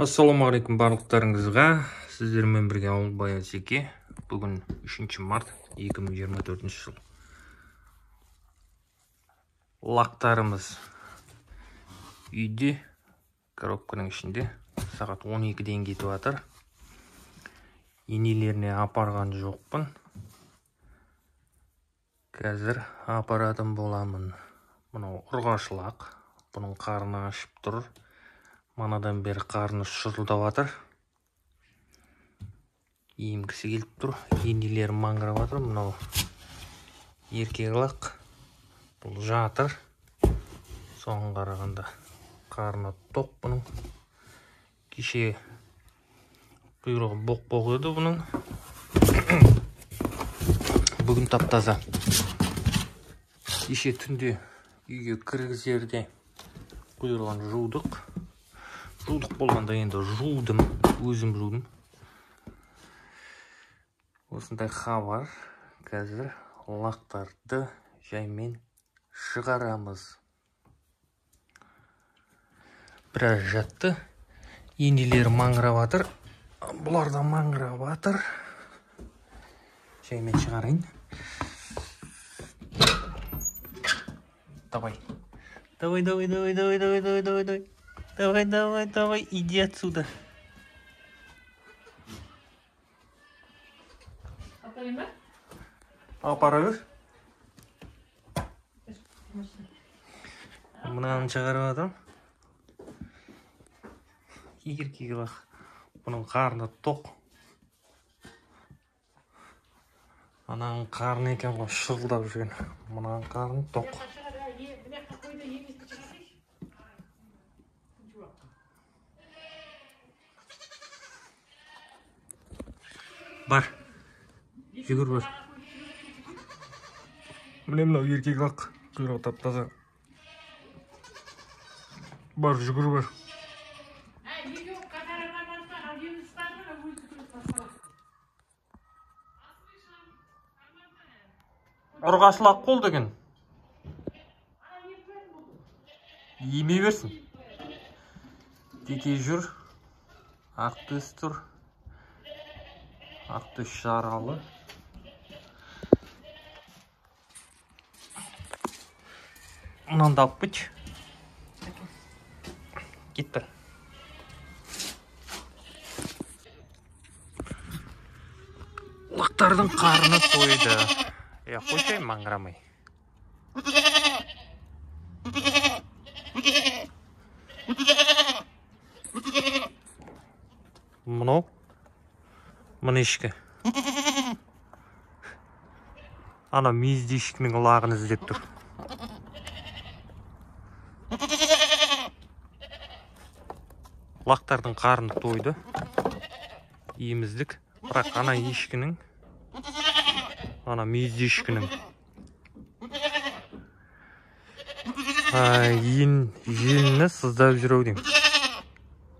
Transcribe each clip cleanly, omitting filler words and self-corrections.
Ассалаумағалейкум барлықтарыңызға. Сіздермен бірге Ауылбай Асеке. Бүгін 3 март 2024 жыл. Лақтарымыз үйде, коробканың ішінде. Сағат 12-ден кетіп жатыр. Енелеріне апарған жоқпын. Қазір апаратын боламын. Мынау ұрғашы лақ. Бұның қарны ашып тұр. Манадан бері қарны шырылдап жатыр. Емгісі келіп тұр. Енелері маңырап жатыр. Мынау еркек лақ. Бұл жатыр. Соған қарағанда қарны тоқ бұның. Кеше құйрығы боқ-боқ еді бұның. Бүгін тап-таза. Кеше түнде үйге кіргізерде құйрығын жудық. Жудық болғанда енді жудым, өзім жудым. Осындай хабар. Қазір лақтарды жаймен шығарамыз. Біраз жатты. Енелері маңырап жатыр. Бұлар да маңырап жатыр. Жаймен шығарайын. Давай. Давай, давай, давай, давай, давай, давай, давай, давай. Давай, давай, давай, иди отсюда. Апара бер. Мынаны шығарып жатырмын. Еркек лақ. Бұның қарны тоқ. Ананың қарны екен ғой, шырылдап жүрген. Мынаның қарны тоқ. Бар. Жүгір бар. Міне мынау еркек лақ. Құйрығы тап-таза. Бар, жүгір бар. Ұрғашы лақ қол деген. Еме берсін. Теке жүр. Ақ төс тұр. Ақ төс жаралы. Мынаны да алып кетші. Кет бір. Лақтардың қарны тойды. Қойсай маңырамай. Мынау мына ешкі. Ана мүйізді ешкінің лағын іздеп тұр. Лақтардың қарны тойды. Еміздік. Бірақ ана ешкінің, ана мүйізді ешкінің желіні сыздап жүр ау деймін.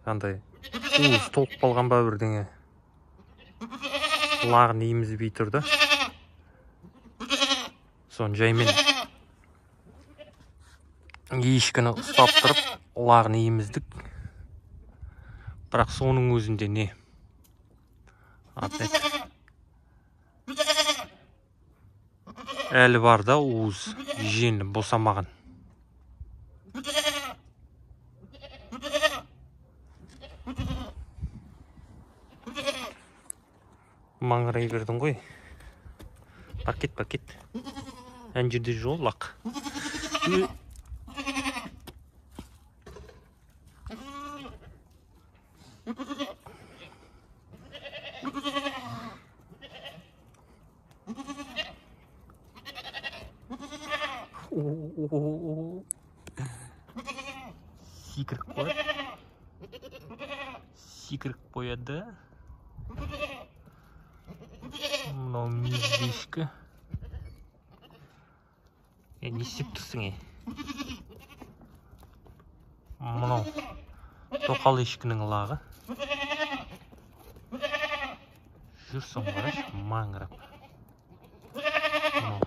Қандай уыз толып қалған ба бірдеңе. Лағын емізбей тұрды. Соны жаймен ешкіні ұстап тұрып лағын еміздік. Бірақ соның өзінде не? Әлі бар да уыз желіні босамаған. Маңырай бердің ғой. Бар кет, бар кет. Ән жерде жол лақ. Секіріп қояды. Секіріп қояды. Мынау мүйізді ешкі. Не істеп тұрсың, е? Мынау тоқал ешкінің лағы. Жүрсің қарашы, маңырап. Мынау.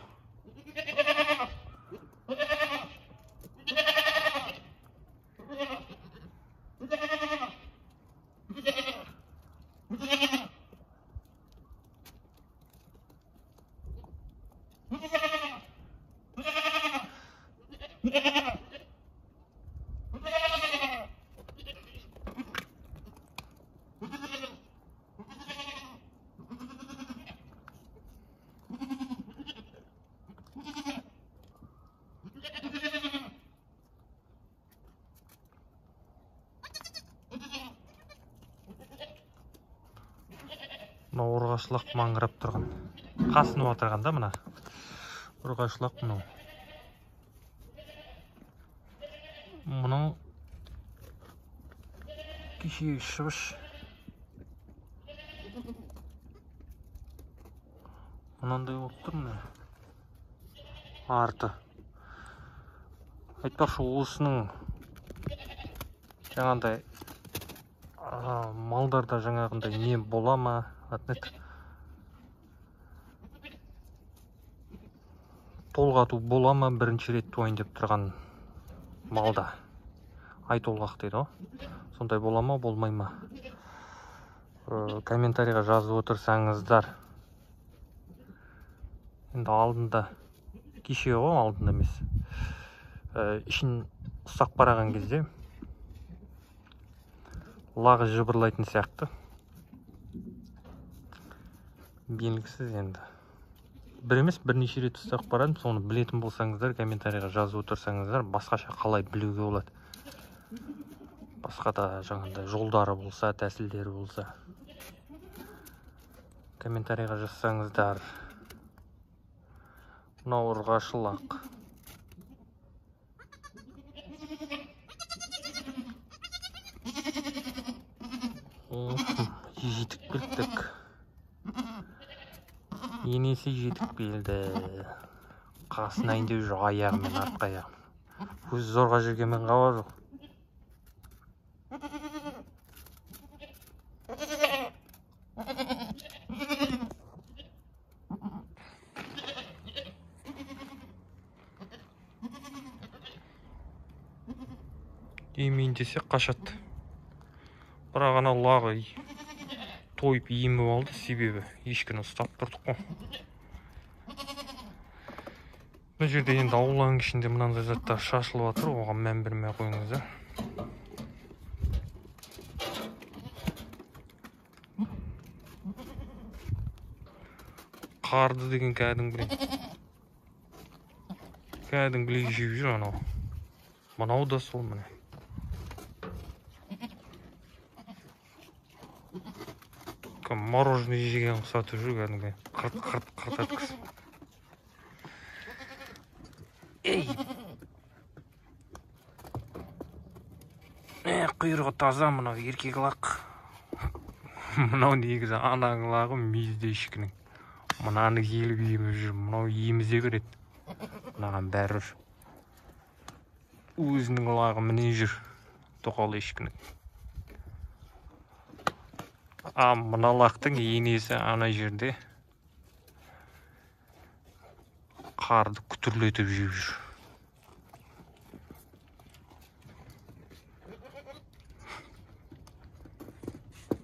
Мынау ұрғашы лақ маңырап тұрған. Қасынып отырған да мына. Ұрғашы лақ мынау. Мынау кешегі шыбыш. Мынандай болып тұр мына. Арты. Айтпақшы, осының жаңағындай малдарда жаңағындай не бола ма? Толғату бола ма бірінші рет туайын деп тұрған малда? Ай толғақ дейді ғой. Сондай бола ма, болмай ма? Комментарийға жазып отырсаңыздар. Енді алдында, кеше ғой, алдында емес. Ішін ұстап қараған кезде лағы жыбырлайтын сияқты. Белгісіз енді. Бір емес, бірнеше рет ұстап қарадым. Соны білетін болсаңыздар, комментарийға жазып отырсаңыздар, басқаша қалай білуге болады? Басқа да жаңағындай жолдары болса, тәсілдері болса, комментарийға жазсаңыздар. Мынау ұрғашы лақ. Жетіп келдік. Енесі жетіп келді. Қасына енді жүр аяғымен, артқы аяғымен. Өзі зорға жүргенмен қаба жоқ. Емейін десе қашады. Бірақ ана лағы тойып еміп алды, себебі ешкіні ұстап тұрдық қой. Мына жерде енді ауланың ішінде мынандай заттар шашылып жатыр, оған мән бермей қойыңыздар. Қарды деген кәдімгідей. Кәдімгідей жеп жүр анау. Мынау да сол міне. Мороженое жеген ұқсатып жүр кәдімгі. Қырт-қырт еткізіп. Ей! Құйрығы таза мынау еркек лақ. Мынау негізі ананың лағы мүйізді ешкінің. Мынаны келіп еміп жүр, мынау емізе береді. Мынаған бәрібір. Өзінің лағы міне жүр, тоқал ешкінің. А мына лақтың енесі ана жерде қарды күтірлетіп жеп жүр.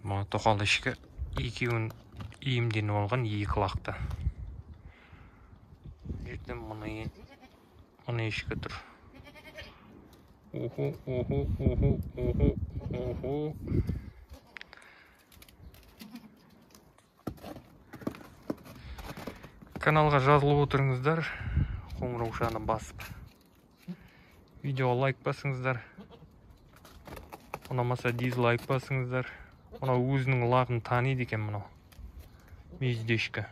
Мына тоқал ешкі екеуін иемденіп алған екі лақты. Жерде мына ешкі тұр. Охо, охо, охо, охо, охо. Каналға жазылып отырыңыздар, қоңыраушаны басып, видеоға лайк басыңыздар, ұнамаса дизлайк басыңыздар. Мынау өзінің лағын таниды екен мынау. Мүйізді ешкі.